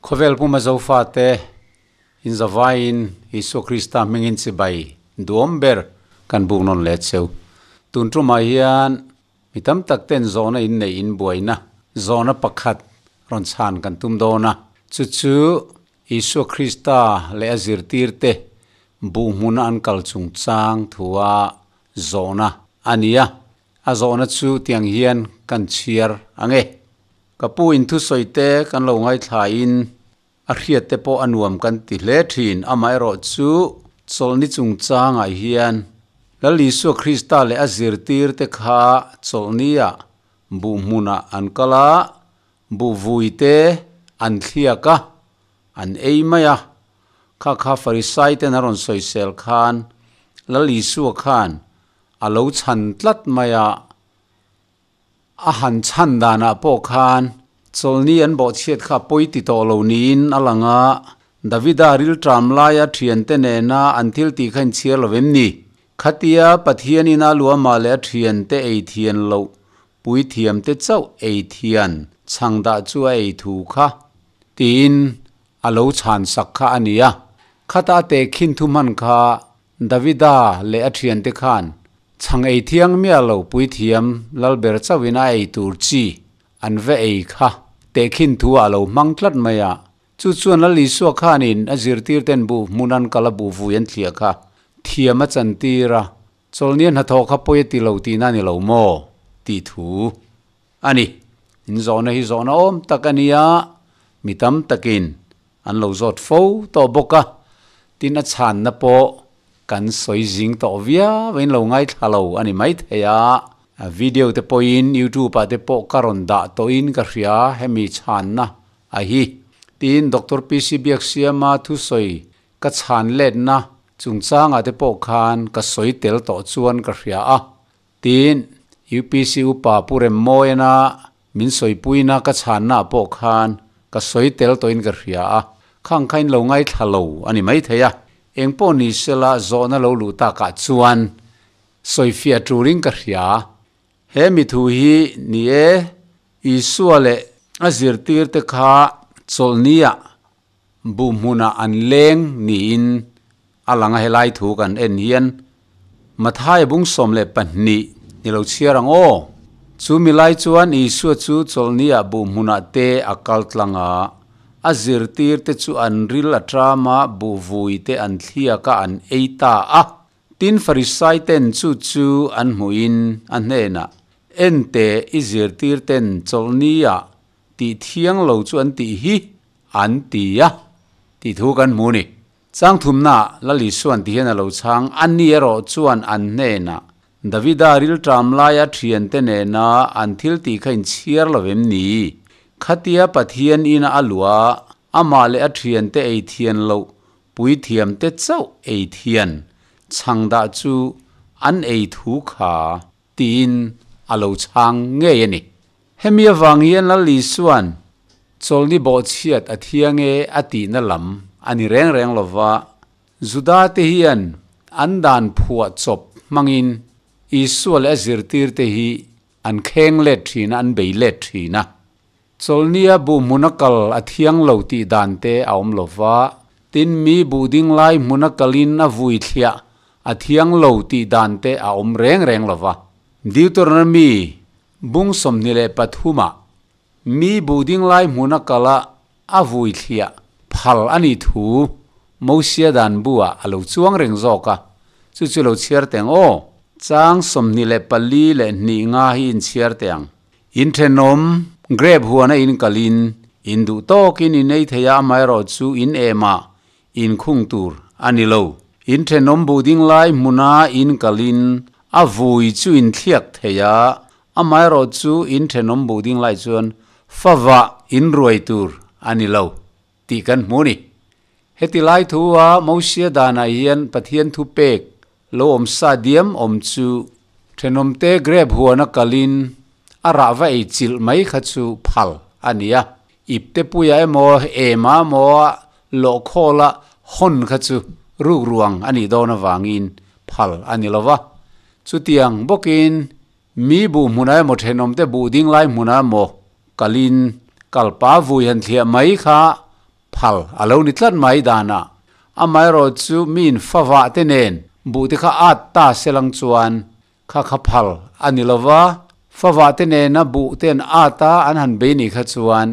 Khawvel puma Zofate inzavaiin Isua Krista hmingin chibai duam ber kan buk nawn leh cheu. Tun tumah hian mi tam tak ten zawhna inneih inbuaina zawhna pakhat rawn chhan kan tum dawn a, chu chu Isua Krista leh a zirtirte buh hmuna an kal chungchang thua zawhna a ni a. A zawhna chu tiang hian kan chhiar ang e. Ka pu in thusawi te kan lo ngaithlain a hriat te pawh a nuam kan ti hle thin. Amaherawh chu chawlhni chungchangah hian Lal Isua Krista leh a zirtir te kha chawlhnia buh hmunah an kal a, buh vui te an thliak a, an ei mai a. Kha kha Farisai ten a rawn sawisel khan Lal Isua khan a lo chhan tlat mai a. A han chhan danah pawh khan chawlhni an bawhchhiat kha pawi ti tawh lo niin a lang a, Davida rilṭam laia ṭhiante nena an thil tih kha inchhiar lo em ni? Khatia Pathianin a luamah leh a ṭhiante ei thian loh puithiamte chauh ei thian chhang dah chu a ei thu kha tiin a lo chhan sak kha a ni a. Khata a tehkhin thu hman kha Davida leh a thiante khan chhang ei thiang miah lo puithiam lalber chauhin a ei tur chi an va ei kha tehkhin thu ah a lo hmang tlat mai a. Chu chuan Lal Isua khanin a zirtirten buh hmun an kal a buh vui an thliah kha thiam a chantir a, chawlhnia hnathawh kha pawi a ti lo tihna a ni lo maw? tih thu a ni. In zawhna hi zawhna awm tak a nia, mi tam takin an lo zawt fo tawh bawk a, tin a chhanna pawh kan sawi zing tawh viau a in lo ngaithla lo a ni maithei a, video te pawhin youtube ah te pawh ka rawn dah tawhin ka hria hemi chhanna a hi. Tin Doctor PC Biaksiama thusawi ka chhan letna chungchangah te pawh khan ka sawi tel tawh chuan ka hria a, Tin, UPC upa Pu Remmawiana min sawipuina ka chhanna ah pawh khan ka sawi tel tawhin ka hria a, khang kha in lo ngaithla lo a ni maithei a. Eng pawh ni sela zawhna lo luh takah chuan sawifiah turin ka hria. He mi thu hi ni e, Isua leh a zirtirte kha chawlhniah buh hmunah an leng niin a lang a, helai thu kan en hian Mathaia bung 12 ni lo chhiar ang aw. Chu mi lai chuan Isua chu chawlhniah buh hmunah te a kal tlang a, a zirtir te chu an ril a ṭam a, buh vui te an thliak a, an ei ta a. Tin Farisai ten chu chu an hmuhin a hnenah, Enteh i zirtir ten chawlhniah tih thiang lo chu an tih hi an ti a tih thu kan hmu ni. Chang thumnaah Lal Isuan ti hian a lo chhang, a ni erawh chuan an hnenah, Davida rilṭam laia ṭhiante nena an thil tih kha inchhiar lo vem ni? Khatia Pathian ina a luah a, amah leh a ṭhiante ei thian loh puithiamte chauh ei thian chhang dah chu an ei thu kha tiin a lo chhang ngei a ni. Hemi avang hian Lal Isua'n chawlhni bawhchhiat a thiang e a tihna lam a ni reng reng lo va, Judate hian an dan phuah chawp hmangin Isua leh a zirtirte hi an kheng let thin a, an bei let thin a. Chawlhnia buh hmuna kal a thiang lo tih dan te a awm lo va, tin mi buh ding lai hmuna kalin a vui thliah a thiang lo tih dan te a awm reng reng lo va. Deuteronomy bung 23 ah mi buh ding lai hmuna kal a a vui thliah phal a nih thu Mosia dan bu ah a lo chuang reng zawk a, chu chu lo chhiar teng aw. Chang 24 leh hnih nga hi inchhiar teh ang. In thenawm, grape huana in kalin, in duh tawkin in ei thei a, amaherawh chu in emah in khung tur a ni lo. In thenawm buh ding lai hmuna in kalin a vui chu in thliak thei a, amaherawh chu in thenawm buh ding lai chuan favah in ruai tur a ni lo tih kan hmu a ni. Heti lai thu a Mosia danah hian Pathian thupek Lo awm sa diam awm chu thenawmte grape huana kalin a rah va ei chilh mai kha chu phal a ni a, ipte puia emaw ema emaw a lawh khawla hawn kha chu ruk ruang a nih dawn avangin phal a ni lo va. Chutiang bawkin mi buh hmunah emaw thenawmte buh ding lai hmunah emaw kalin kalpa vui han thliah mai kha phal a lo ni tlat mai danah. Amaherawhchu miin favah te nen buh te kha at ta selang chuan kha kha phal a ni lo va, favah te nena buh te an at a an han bei nih kha chuan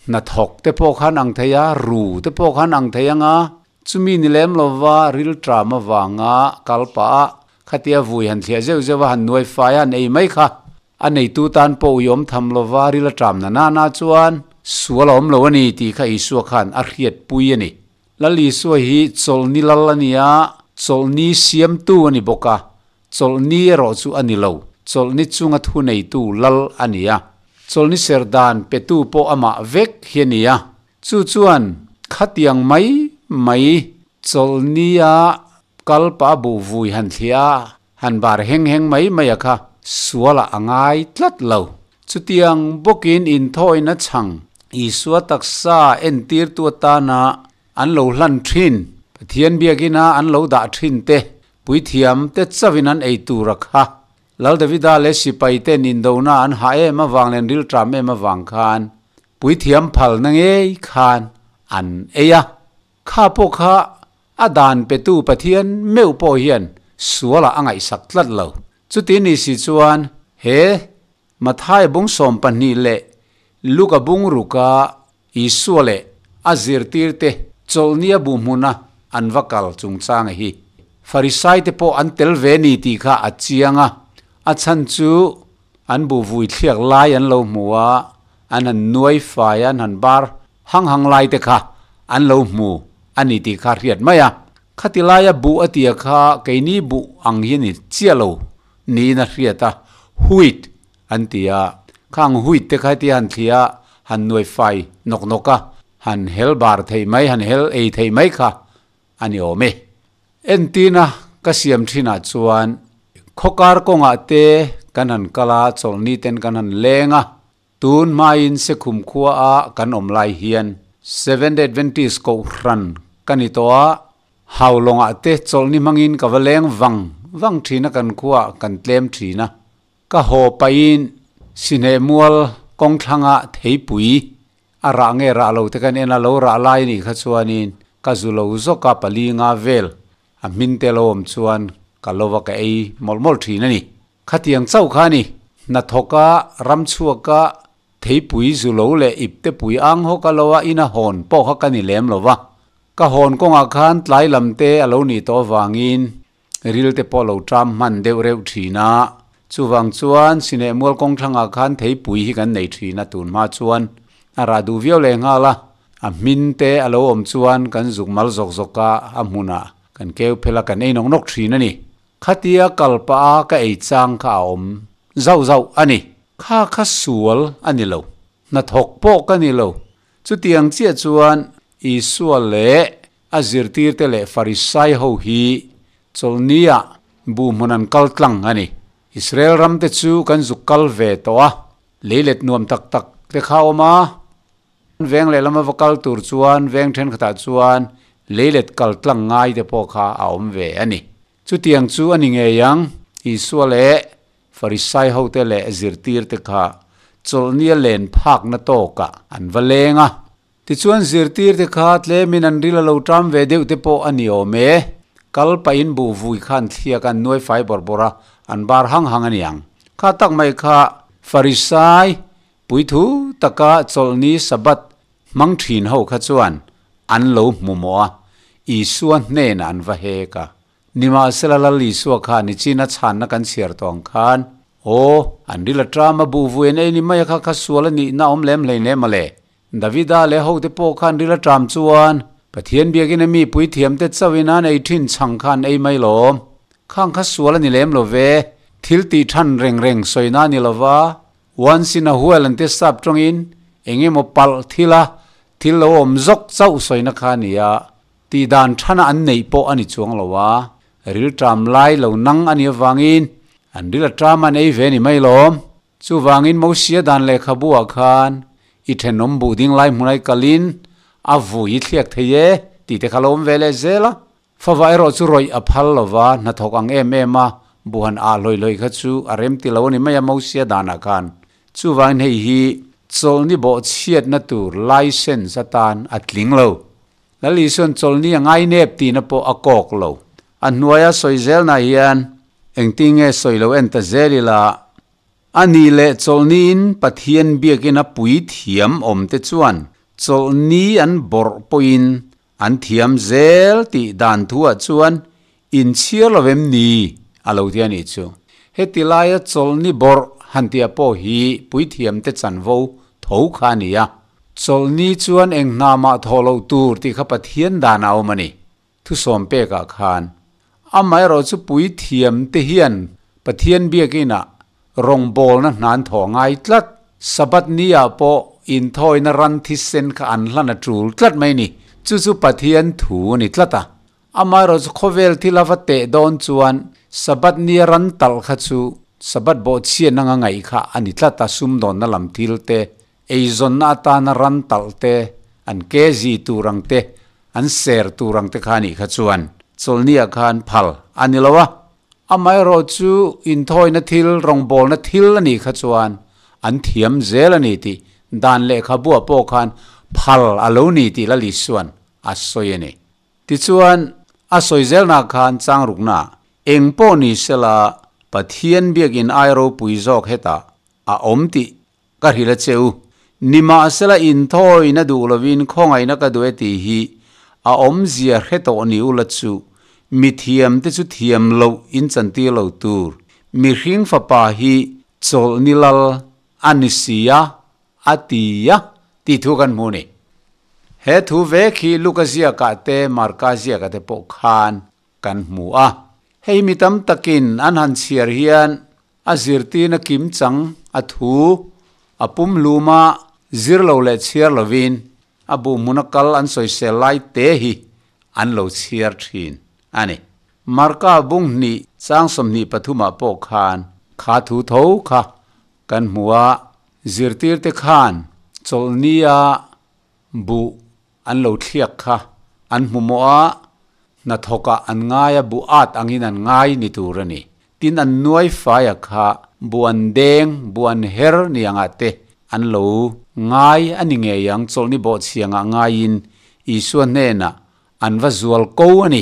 hnathawk te pawh khan ang thei a, ru te pawh khan ang thei ang a, chumi ni lem lo va rilṭam avanga kal pah a khatia vui han thliah zeuh zeuh a han nuai fai a han ei mai kha a neitu tan pawh ui awm tham lo va ril a ṭam na nana chuan sual a awm lo a ni tih kha Isua khan a hriatpui a ni. Lal Isua hi chawlhni lal a ni a, chawlhni siamtu a ni bawk a, chawlhni erawh chu a ni lo, chawlhni chunga thuneitu lal a ni a, chawlhni ser dan petu pawh amah vek hi a ni a, chu chuan khatiang mai mai chawlhnia kal pah buh vui han thliah a, han bar heng heng mai mai a kha sualah a ngai tlat lo. Chutiang bawkin inthawina chhang Isua taksa entirtu atana an lo hlan thin, Pathian biakina an lo dah thin te, puithiam te chauhin an ei tur a kha. Lal Davida leh sipai ten indona an hah em avang leh an rilṭam em avang khan puithiam phalna ngei khan an ei a. Kha pawh kha a dan petu Pathian meuh pawh hian sualah a ngaihsak tlat lo. Chuti ni si chuan he Mathai bung 12 leh Luka bung ruka Isua leh a zirtirte chawlhnia bu hmuna an va kal chungchang hi Farisaite pawh an tel ve ni tih kha a chiang a, a chhan chu an bu vui thliak lai an lo hmu a, an han nuai fai a, an han bar hang hang lai te kha an lo hmu a ni tih kha hriat mai a. Khati laia buh a tia kha keini buh ang hi a ni chiah lo niin a hriat a, wheat an ti a, khang wheat te kha hetia han thli a, han nuai fai nawk nawk a, han hel bar theih mai, han hel ei theih mai kha a ni awm e. Entina ka siam thinah chuan khawkar kawngah te kan han kal a, chawlhni ten kan han leng a, Tun hmain Sekhum khua a kan awm lai hian Seventh Adventist Kohhran ka ni tawh a, Haulawngah te chawlhni hmangin ka va leng vang vang thin a kan khuaah kan tlem thin a. Ka haw pahin Sihneh mual kawng thlangah theipui a rah nge rah lo te kan en a, lo rah lai anih kha chuanin ka zu lo zawk a pali nga vel a hmin te lo awm chuan ka lo va ka ei mawlh mawlh thin a ni. Khatiang chauh kha a ni. Hnathawka, ramchhuaka, theipui zu lo leh iptepui ang hawk a lo a ina hawn pawh kha ka ni lem lo va. Ka hawn kawngah khan tlai lam te a lo nih tawh avangin ril te pawh a lo ṭam hman deuh reuh ṭhin a. Chuvang chuan Sineh mual kawng thlangah khan theipui hi kan nei ṭhin a, tun hma chuan a rah duh viau leh nghal a. A hmin te a lo awm chuan kan zuk mal zawk zawk a, a hmunah kan keu phel a, kan ei nawk nawk ṭhin a ni. Khatia kal pah a ka ei chang kha a awm zauh zauh a ni. Kha kha sual a ni lo. Hnathawk pawh ka ni lo. Chutiang chiah chuan Isua leh a zirtirte leh Farisai ho hi chawlhnia bu hmun an kal tlang a ni. Israel ramte chu kan zuk kal ve tawh a, leilet nuam tak tak te kha a awm a. Veng lehlam a va kal tur chuan veng thenkhatah chuan leilet kal tlang ngai te pawh kha a awm ve a ni. Chutiang chu a ni ngei ang, Isua leh Farisai hote leh zirtirte kha chawlhnia len phakna tawkah an va leng a. Tichuan zirtirte kha tlemin an ril a lo ṭam ve deuh te pawh a ni awm e. Kal pahin buh vui khan thliak an nuai fai bawrh bawrh a, an bar hang hang a niang. Kha tak mai kha Farisai Puithu taka chawlhni Sabbath hmang thin ho kha chuan an lo hmu mawh a, Isua hnenah an va hek a. Nimahsela Lal Isua kha nichina chhanna kan chhiar tawh ang khan, Aw, an ril a ṭam a, buh vui an ei ni mai a kha kha sual a nihna awm lem hlei nem mawle. Davida leh hote pawh khan ril a ṭam chuan Pathian biakin a mi puithiamte chauhin an ei ṭhin chhang kha an ei mai lawm. Khang kha sual a ni lem lo ve, thil tih ṭhan reng reng sawina a ni lo va, Once in a while an ti sap tawngin eng emaw palh thil a, thil lo awm zawk chauh sawina kha a ni a, tih dan thana an neih pawh a ni chuang lo a, rilṭam lai lo nang a nih avangin an ril a ṭam an ei ve ni mai lawm. Chuvangin Mosia dan lehkhabuah khan i thenawm buh ding lai hmunai kalin a vui i thliak thei e tih te kha lo awm ve leh zel a. Fava erawh chu rawih a phal lo va, hnathawk ang em em a, buhan ah hlawih hlawih kha chu a rem ti lo a ni mai a Mosia danah khan. Chuvangin hei hi Chawlhni bawhchhiatna tur license atan a tling lo. Lal Isuan chawlhni a ngainep tihna pawh a kawk lo. A hnuaia sawi zelna hian engtinge sawi lo en ta zel ila, a nih leh chawlhniin Pathian biakina pui thiam awm te chuan chawlhni an bawrh pawhin an thiam zel tih dan thuah chuan inchhir lo em ni a lo ti a nih chu. Heti laia chawlhni bawrh han tih pawh hi puithiamte chanvo tho kha a ni a. Chawlhni chuan eng hna mah thawh loh tur tih kha Pathian dan a awm a ni. Thusawm pekah khan amaherawh chu puithiamte hian Pathian biakinah rawngbawlna hna an thawh ngai tlat. Sabbath ni ah pawh inthawina ran thisen kha an hlan a tul tlat mai ni. Chu chu Pathian thu a ni tlat a. Amaherawh chu khawvel thil a va teh dawn chuan Sabbath ni a ran talh kha chu Sabbath bawhchhiatna anga ngaih kha a ni tlat a, sumdawnna lam thil te, eizawnna atana ran talh te, an ke zi tur ang te, an ser tur ang te kha a nih kha chuan chawlhniah khan phal a ni lo a. Amaherawh chu inthawina thil, rawngbawlna thil a nih kha chuan an thiam zel a ni tih dan lehkhabuah pawh khan phal a lo ni tih Lal Isuan a sawi a ni. Tichuan, a sawi zelna khan changrukna eng pawh ni sela Pathian biakin ai ropui zawk hetah a awm tih ka hrilh a che u. Nimahsela inthawina duh lovin khawngaihna ka duh e tih hi a awmzia hre tawh ni ula chu mi thiamte chu thiam loh in chantir lo tur. Mihring fapa hi chawlh ni lal a ni si a, a ti a tih thu kan hmu a ni. He thu vek hi Luka ziakah te Marka ziakah te pawh khan kan hmu a. Hei mi tam takin an han chhiar hian a zirtirna kim chang a thu a pum hluma zir lo leh chhiar lovin a bu hmuna kal an sawisel lai te hi an lo chhiar thin a ni. Marka bung hnih chang 23 ah pawh khan kha thu tho kha Kan hmu a, zirtirte khan chawlhnia buh an lo thliak kha an hmu mawh a, hnathawkah an ngai a, buh at angin an ngai ni tur a ni. Tin, an nuai faia kha buh an deng, buh an her ni angah te an lo ngai a ni ngei ang, chawlhni bawhchhiangah ngaiin Isua hnenah an va zual ko a ni.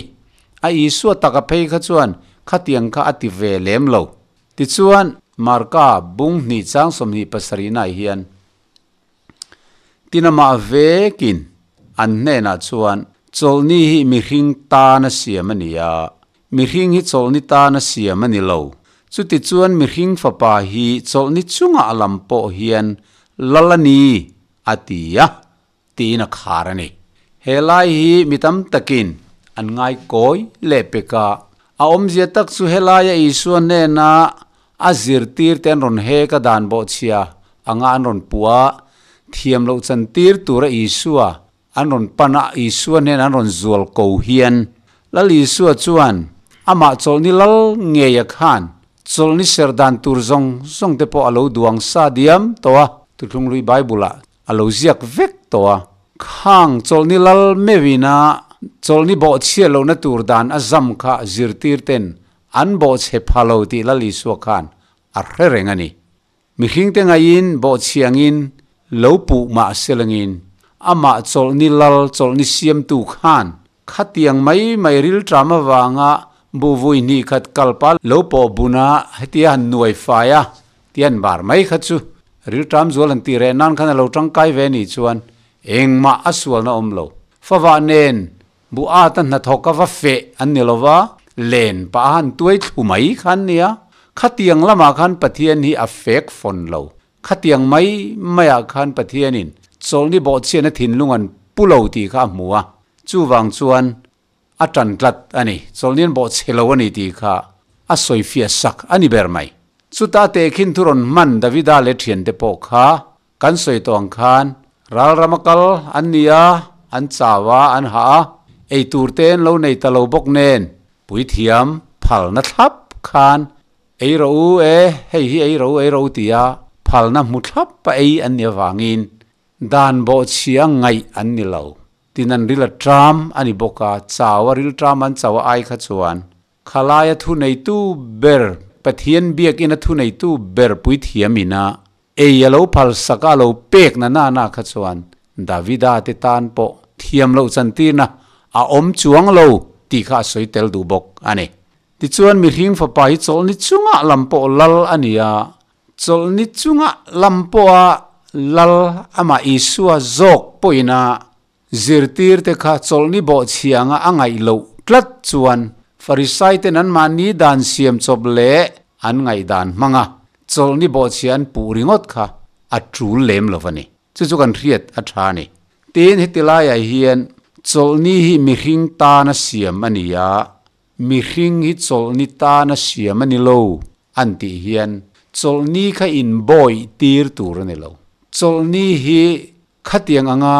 A Isua taka phei kha chuan khatiang kha a ti ve lem lo. Tichuan, Marka bung hnih chang 27 naah hian tin amah vekin an hnenah chuan, Chawlhni hi mihring tana siam a ni a, mihring hi chawlhni tana siam a ni lo. Chutichuan mihring fapa hi chawlhni chungah a lam pawh hian lal a ni, a ti a, tiin a khar a ni. He lai hi mi tam takin an ngai kawi leh pek a. A awmzia tak chu helaia Isua hnena a zirtirte an rawn hek a dan bawhchhia anga an rawn puh a, thiam loh chantir tura Isua an rawn pan a, Isua hnena an rawn zual ko hian Lal Isua chuan amah chawlhni lal ngeia khan chawlhni ser dan tur zawng zawng te pawh a lo duang sa diam tawh a, Thuthlung Lui Bible-ah A lo ziak vek tawh a. Khang chawlhni lal meuhina chawlhni bawhchhiat lohna tur dan a zam kha zirtir ten an bawhchhe pha lo tih Lal Isua khan a hre reng a ni. Mihringte ngaiin bawhchhiangin lo puh mah selangin amah chawlhni lal chawlhni siamtu khan khatiang mai mai rilṭam avanga buhvui hnih khat kalpa lo pawh buna hetia han nuai fai a ti an bar mai kha chu rilṭam zual han tih reh nan khan a lo ṭangkai ve nih chuan engmah a sualna awm lo. Favah nen buh ata hnathawk a va feh an ni lo va, len pah a han tuai thlu mai kha an nia. Khatiang lamah khan Pathian hi a fek fawn lo. Khatiang mai maiah khan Pathianin chawlhni bawhchhiatna thinlung an pu lo tih kha a hmu a, chuvang chuan A ṭan tlat a ni. Chawlhnian bawh chhe lo a ni tih kha a sawifiah sak a ni ber mai. Chuta tehkhin thu rawn hman Davida leh ṭhiante pawh kha kan sawi tawh ang khan ral rama kal an ni a, an chau a, an hah a, ei tur te an lo nei ta lo bawk nen puithiam phalna thlap khan ei rawh u e, hei hi ei rawh u, ei rawh u tia phalna hmu thlap a ei an nih avangin dan bawhchhia ngaih an ni lo. Tin an ril a ṭam a ni bawk a, chau a ril ṭam an chau a ai kha chuan khalaia thuneitu ber, Pathian biakina thuneitu ber puithiam ina Ei a lo phal sak a, a lo pek na na na kha chuan Davida te tan pawh thiam loh chantirna a awm chuang lo tih kha a sawi tel duh bawk a ni. Tichuan mihring fapa hi chawlhni chungah lam pawh lal a ni a, chawlhni chungah lam pawha lal amah Isua zawk pawhin a Zirtirte kha chawlhni bawhchhianga a ngaih loh tlat chuan Farisaiten anmahni dan siam chawp leh an ngaihdan hmanga chawlhni bawhchhia an puh ringawt kha a tul lem lo a ni. Chu chu kan hriat a tha a ni. Tin, heti laiah hian chawlhni hi mihring tana siam a ni a, mihring hi chawlhni tana siam a ni lo an tih hian chawlhni kha inbawih tir tur a ni lo. Chawlhni hi Khatiang anga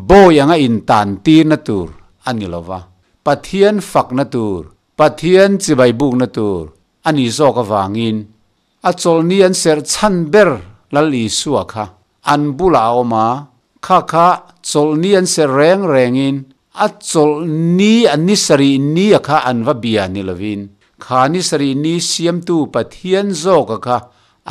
bawi anga intan tirna tur a ni lo va, Pathian fakna tur, Pathian chibai bukna tur a ni zawk avangin a chawlhni an serh chhan ber Lal Isua kha an bulah a awm a, kha kha chawlhni an serh reng rengin a chawlhni an ni sarih ni a kha an va bia ni lovin kha ni sarih ni siamtu Pathian zawka kha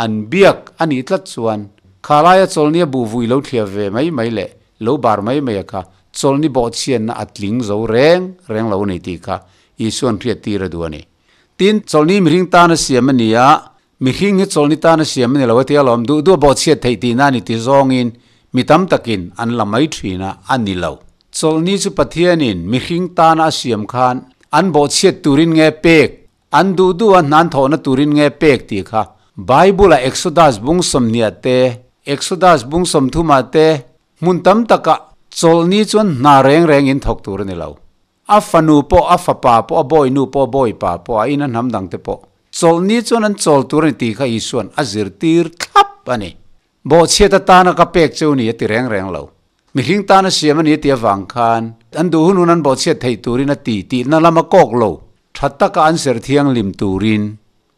An biak a nih tlat chuan kha laia chawlhni a buh vui lo thliah ve mai mai leh lo bar mai mai a kha chawlhni bawhchhiatna a tling zo reng reng lo a ni tih kha Isua'n hriat tir a duh a ni. Tin, chawlhni mihring tana siam a ni a, mihring hi chawlhni tana siam a ni lo a tia lawm, duh duh a bawhchhiat theih tihna a ni ti zawngin mi tam takin an la mai thin a, a ni lo. Chawlhni chu Pathianin mihring tana a siam khan an bawhchhiat turin nge pek An duh duh a hnan thawhna turin nge pek tih kha Bible-ah Exodus bung sawmhniah te, Exodus bung sawmthumah te hmun tam takah chawlhni chuan hna reng reng in thawk tur a ni lo. A fanu pawh, a fapa pawh, a bawinu pawh, a bawipa pawh, a ina hnam dangte pawh chawlhni chuan an chawl tur a ni tih kha Isua'n a zirtir thlap a ni. Bawhchhiat atana ka pek cheu ni a ti reng reng lo. Mihring tana siam a ni a ti avang khan an duh hun hun an bawhchhiat theih turin a ti tihna lama kawk lo. Tha taka an ser thianghlim turin,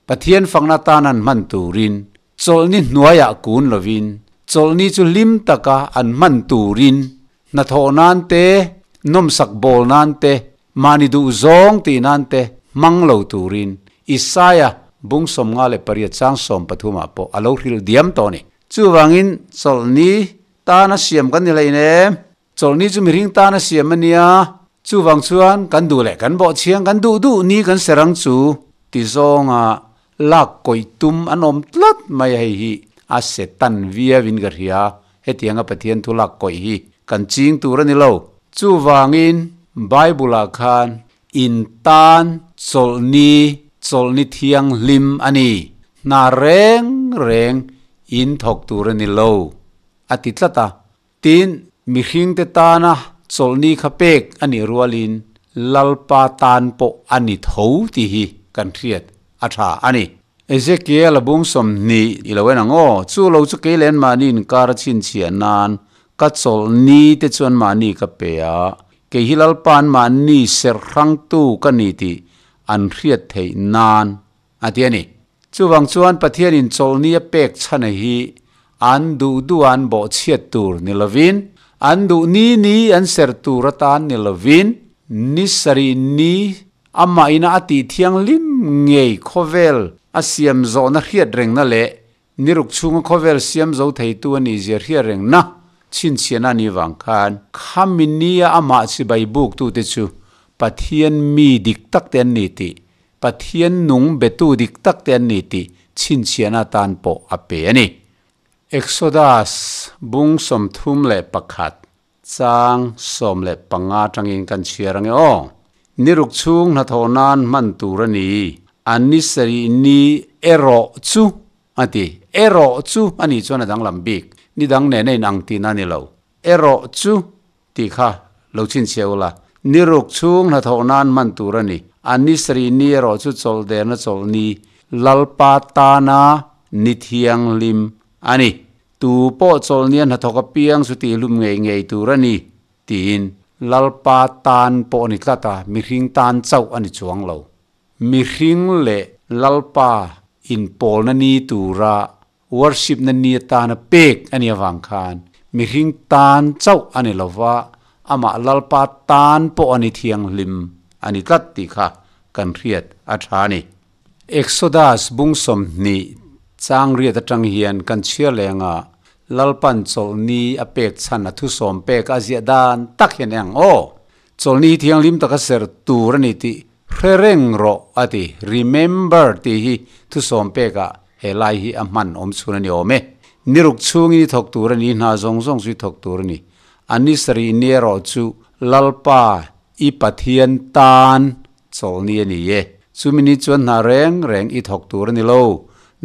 Pathian fakna tan an hman turin, chawlhni hnuaiah kun lovin, chawlhni chu hlim taka an hman turin, hnathawh nan te, nawmsak bawl nan te, mahni duh zawng tih nan te hmang lo turin Isaia bung 58 chang 13 ah pawh a lo hrilh diam tawh a ni. Chuvangin chawlhni tana siam kan ni hlei nem. Chawlhni chu mihring tana siam a nia, chuvang chuan kan duh leh kan bawh chhiang kan duh duh ni kan ser ang chu ti zawnga lak kawih tum an awm tlat mai a, hei hi a setan viauin ka hria, hetianga Pathian thu lak kawih hi kan ching tur a ni lo. Chuvangin Bible-ah khan in tan chawlhni chawlhni thianghlim a ni, hna reng reng in thawk tur a ni lo a ti tlat a. Tin, mihringte tana chawlhni kha pek a nih rualin Lalpa tan pawh a ni tho tih hi kan hriat a tha a ni. Ezekiel a bung 20 i lo en ang aw, chu lo chu kei leh anmahni inkar a chhinchhiah nan ka chawlhni te chu anmahni ka pe a, kei hi Lalpa anmahni serh hrangtu ka ni tih an hriat theih nan A ti a ni. Chuvang chuan Pathianin chawlhni a pek chhana hi an duh duh a an bawhchhiat tur ni lovin, an duh ni ni an ser tur atan ni lovin, ni sarih ni amah ina a tih thianghlim ngei khawvel a siam zawhna hriat rengna leh ni ruk chhunga khawvel siam zo theitu a nih zia hriat rengna chhinchhiahna a nih vang khan khami nia amah chibai buktute chu Pathian mi dik takte an ni tih Pathian nung betu dik tak te an ni tih chhinchhiahna atan pawh a pe a ni. Exodus bung 31 chang 15 atangin kan chhiar ange aw. Ni ruk chhung hnathawh nan hman tur a ni. A ni sarih ni erawh chu a ti. Erawh chu a nih chuan a danglam bik. Ni dang nen a inang tihna a ni lo. Erawh chu tih kha lo chhinchhiah ula, ni ruk chhung hnathawh nan hman tur a ni. A ni sarih ni erawh chu chawlh derna chawlh ni, Lalpa tana ni thianghlim a ni. Tu pawh chawlh nia hnathawk apiang chu tihhlum ngei ngei tur a ni, tiin Lalpa tan pawh a ni tlat a, mihring tan chauh a ni chuang lo. Mihring leh Lalpa inpawlna ni tura Worship na ni atana pek a nih avang khan mihring tan chauh a ni lova, amah Lalpa tan pawh a ni thianghlim a ni tlat tih kha kan hriat a tha a ni. Exodus bung 20 Chang riat atang hian kan chhiar leh anga Lalpan chawlhni a pek chhan a thusawm pek a ziah dan tak hian eng aw chawlhni hi thianghlim taka ser tur a ni tih hre reng rawh a ti. Remember tih hi thusawm pekah he lai hi a hman awm chhun a ni awm e. Ni ruk chhungin i thawk tur a ni, hna zawng zawng chu i thawk tur a ni. A ni sarih ni erawh chu Lalpa i Pathian tan Chawlhni a ni e. Chumi ni chuan hna reng reng i thawk tur a ni lo.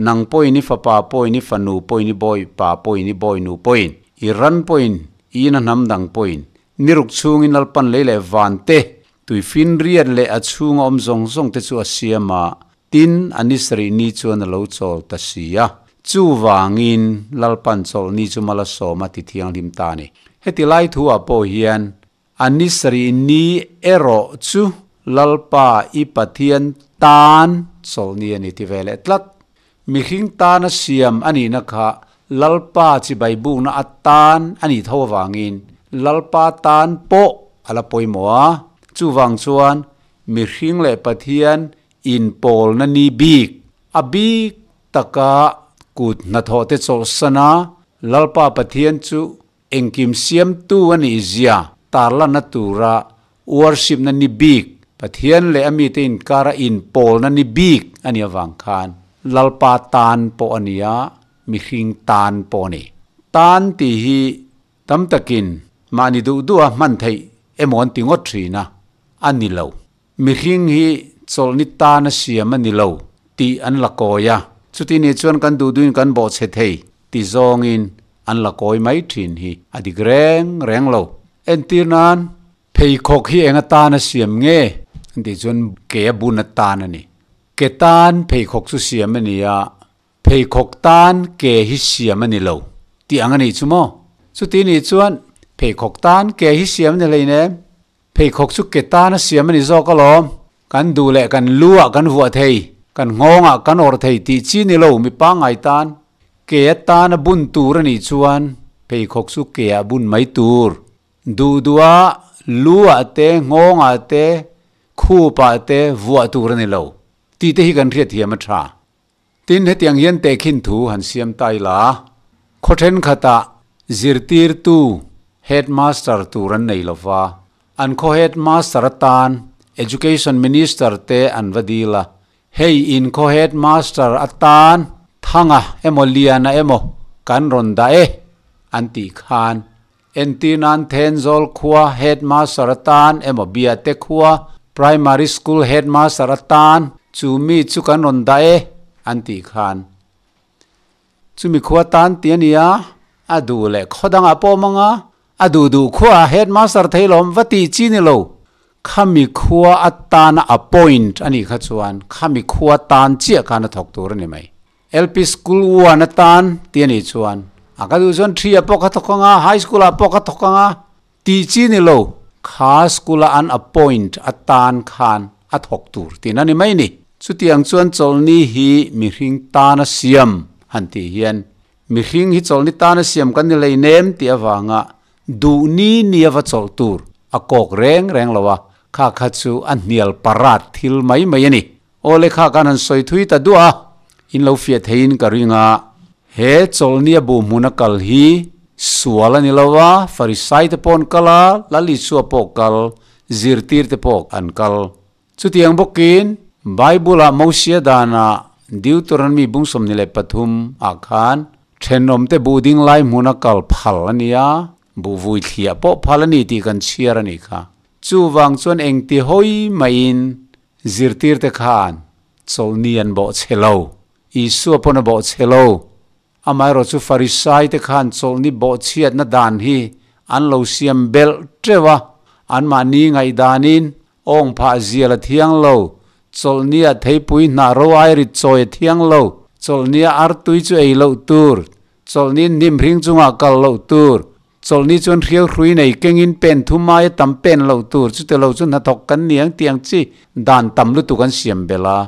Nang pawhin i fapa pawhin i fanu pawhin i bawi pa pawhin i bawi nu pawhin i ran pawhin i ina hnam dang pawhin ni ruk chhungin Lalpan lei leh van te, tuifinriat leh a chhunga awm zawng zawng te chu a siam a, tin a ni sarih ni chuan a lo chawl ta si a. Chuvangin Lalpan chawlhni chu mal a sawm a ti thianghlim ta a ni. Heti lai thu ah pawh hian A ni sarih ni erawh chu Lalpa i Pathian tan chawlhni a ni ti ve leh tlat. Mihring tana siam a nihna kha Lalpa chibai bukna atan a nih tho avangin Lalpa tan pawh a la pawimawh a. Chuvang chuan mihring leh Pathian inpawlna ni bik, a bik taka kut hnathawhte chawlhsana Lalpa Pathian chu Engkim siamtu a nih zia tarlanna tura worship-na ni bik, Pathian leh a mite inkara inpawlna ni bik a nih avang khan Lalpa tan pawh a ni a, mihring tan pawh a ni. Tan tih hi tam takin mahni duh duha hman theih emaw an ti ngawt thin a, a ni lo. Mihring hi chawlhni tan a siam a ni lo tih an la kawi a, chuti nih chuan kan duh duhin kan bawhchhe thei ti zawngin an la kawi mai thin hi a dik reng reng lo. Entir nan, pheikhawk hi eng atan a siam nge? An tih chuan ke a bun atan a ni. Ke tan pheikhawk chu siam a ni a, Pheikhawk tan ke hi siam a ni lo tih ang a nih chu maw? Chuti nih chuan pheikhawk tan ke hi siam a ni hleinem. Pheikhawk chu ke tan a siam a ni zawk alawm. Kan duh leh kan lu ah kan vuah thei, kan nghawng ah kan awrh thei tih chi ni lo mi pangngai tan. Ke a tan a bun tur a nih chuan pheikhawk chu ke ah bun mai tur. Duh duh a lu ah te, nghawng ah te, khup ah te vuah tur a ni lo tih te hi kan hriatthiam a tha. Tin, hetiang hian tehkhin thu han siam ta ila, khaw thenkhatah zirtirtu, headmaster, tur an nei lova, an khaw headmaster atan Education Minister te an va dil a, hei in khaw headmaster atan Thanga emaw Liana emaw kan rawn dah e an tih khan entir nan Thenzawl khua headmaster atan emaw Biate khua Primary School headmaster atan chu mi chu kan rawn dah e an tih khan chumi khua tan ti a nia, a duh leh khaw dangah pawh awm anga a duh duh khuaah headmaster thei lawm va tih chi ni lo, khami khua atana appoint a nih kha chuan khami khua tan chiah khan a thawk tur a ni mai. LP School 1 atan ti a nih chuan a ka duh chuan 3 ah pawh ka thawk ang a, High School ah pawh ka thawk ang a tih chi ni lo. Kha school a an appoint atan khan a thawk tur tihna ni mai ni. Chutiang chuan chawlhni hi mihring tana siam han tih hian mihring hi chawlhni tana siam kan ni hleinem tih avanga duh ni ni a va chawlh tur a kawk reng reng lo a, kha kha chu a hnial parat thil mai mai a ni. Aw lekha khan han sawi thui ta duah a, in lo fiah theiin ka ring a. He chawlhnia buh hmuna kal hi sual a ni lo a, Farisai te pawh an kal a, Lal Isua pawh kal, zirtir te pawh an kal. Chutiang bawkin Bible-ah Mosia danah Deuteronomy bung 23 ah khan thenawmte buh ding lai hmuna kal phal a ni a, buh vui thliah pawh phal a ni tih kan chhiar a nih kha. Chuvang chuan engti hawi maiin Zirtirte khan chawlhni an bawh chhe lo. Isua pawn a bawh chhe lo. Amaherawh chu Farisaite khan chawlhni bawh chhiatna dan hi an lo siam belh teuh a, anmahni ngaihdanin awng phah zial a thiang lo, chawlhnia theipui hnah ro ai rit chawi a thiang lo, chawlhnia artui chu ei loh tur, chawlhni hnim hring chungah kal loh tur, Chawlhni chuan hriau hrui nei kengin pen thum aia tam pen loh tur chute lo chu hnathawk kan ni ang tih ang chi dan tam lutuk an siam belh a.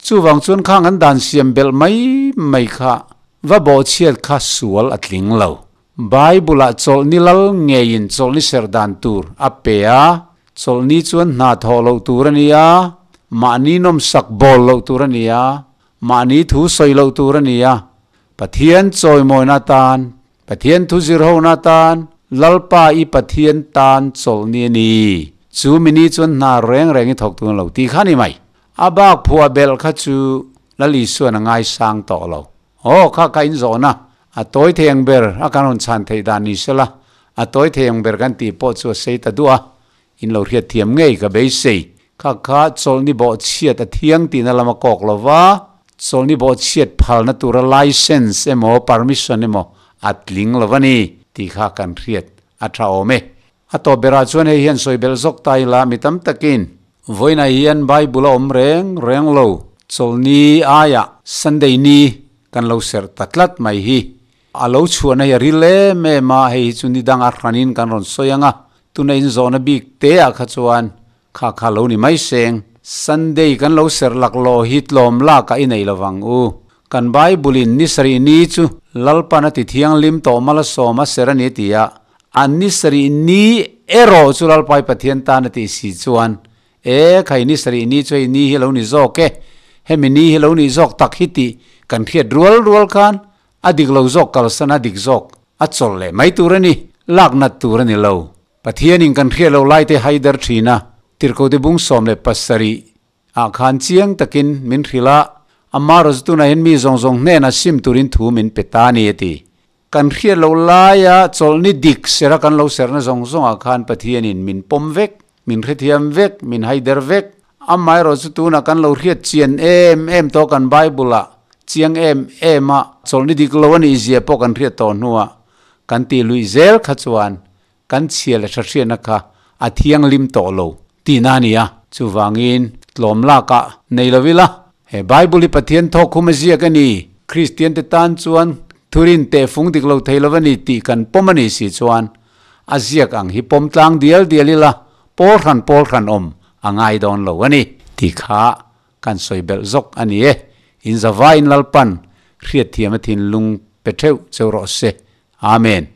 Chuvang chuan khang an dan siam belh mai mai kha va bawhchhiat kha sual a tling lo. Bible-ah chawlhni lal ngeiin chawlhni serh dan tur a pe a, chawlhni chuan hna thawh loh tur a ni a, mahni nawmsak bawl loh tur a ni a, mahni thu sawi loh tur a ni a. Pathian chawimawina atan, Pathian thu zirhona atan, Lalpa i Pathian tan chawlhni a ni. Chu mini chuan hna reng reng i thawk tun lo tih kha a ni mai. A bak phuah belh kha chu Lal Isuan a ngaisang tawh lo. Aw, kha ka inzawhna a tawi thei ang ber a kan rawn chhan theih dan ni sela, a tawi thei ang ber kan tih pawh chu a sei ta duh a, in lo hriat thiam ngei ka beisei. Kha kha chawlhni bawh chhiat a thiang tihna lam a kawk lo va, chawlhni bawh chhiat phalna tura license emaw permission emaw a tling lo a ni tih kha kan hriat a tha awm e. A tawp berah chuan hei hian sawi belh zawk ta ila mi tam takin vawiinah hian Bible a awm reng reng lo, chawlhni aiah Sunday ni kan lo serh ta tlat mai hi. A lo chhuahna hi a ril em em a, hei hi chu ni dang a hranin kan rawn sawi ang a, tuna inzawhna bik te ah kha chuan kha kha lo ni mai seng. Sunday kan lo serh laklawh hi tlawm lak ah i nei lovang u. Kan Bible in ni sarih ni chu Lalpan a ti thianghlim tawh malsawm a ser a ni ti a, an ni sarih ni erawh chu Lalpai Pathian tan a tih si chuan, E khai ni sarih ni chu hei ni hi lo ni zawk e, hemi ni hi lo nih zawk tak hi tih kan hriat rual rual khan a dik lo zawk kalsan a dik zawk a chawlh leh mai tur a ni, lak nat tur a ni lo. Pathianin kan hriat loh laite haider thin a, Tirhkote bung 17 Ah khan chiang takin min hrilh a, ama rawh chu tunah hian mi zawng zawng hnenah sim turin thu min pe ta a ni a ti. Kan hriat loh laia chawlhni dik sera kan lo serhna zawng zawngah khan Pathianin min pawm vek, min hrethiam vek, min haider vek. Amaherawh chu tunah kan lo hriat chian em em tawh kan Bible-ah chiang em em a, chawlhni dik lo a nih zia pawh kan hriat tawh hnuah kan tih luih zel kha chuan Kan chhia leh hra-hriatna kha a thianghlim tawh lo tihna a ni a. Chuvangin, tlawm lakah nei lo ila, he Bible hi Pathian thawkkhum a ziak a ni, Kristiante tan chuan thurin tehfung dik lo thei lo a ni tih kan pawm a nih si chuan, a ziak ang hi pawm tlang dial dial ila, pawl hran pawl hran awm a ngai dawn lo a ni tih kha kan sawi belh zawk a ni e. In zavaiin Lalpan hriatthiam a thinlung pe theuh cheu rawh se. Amen.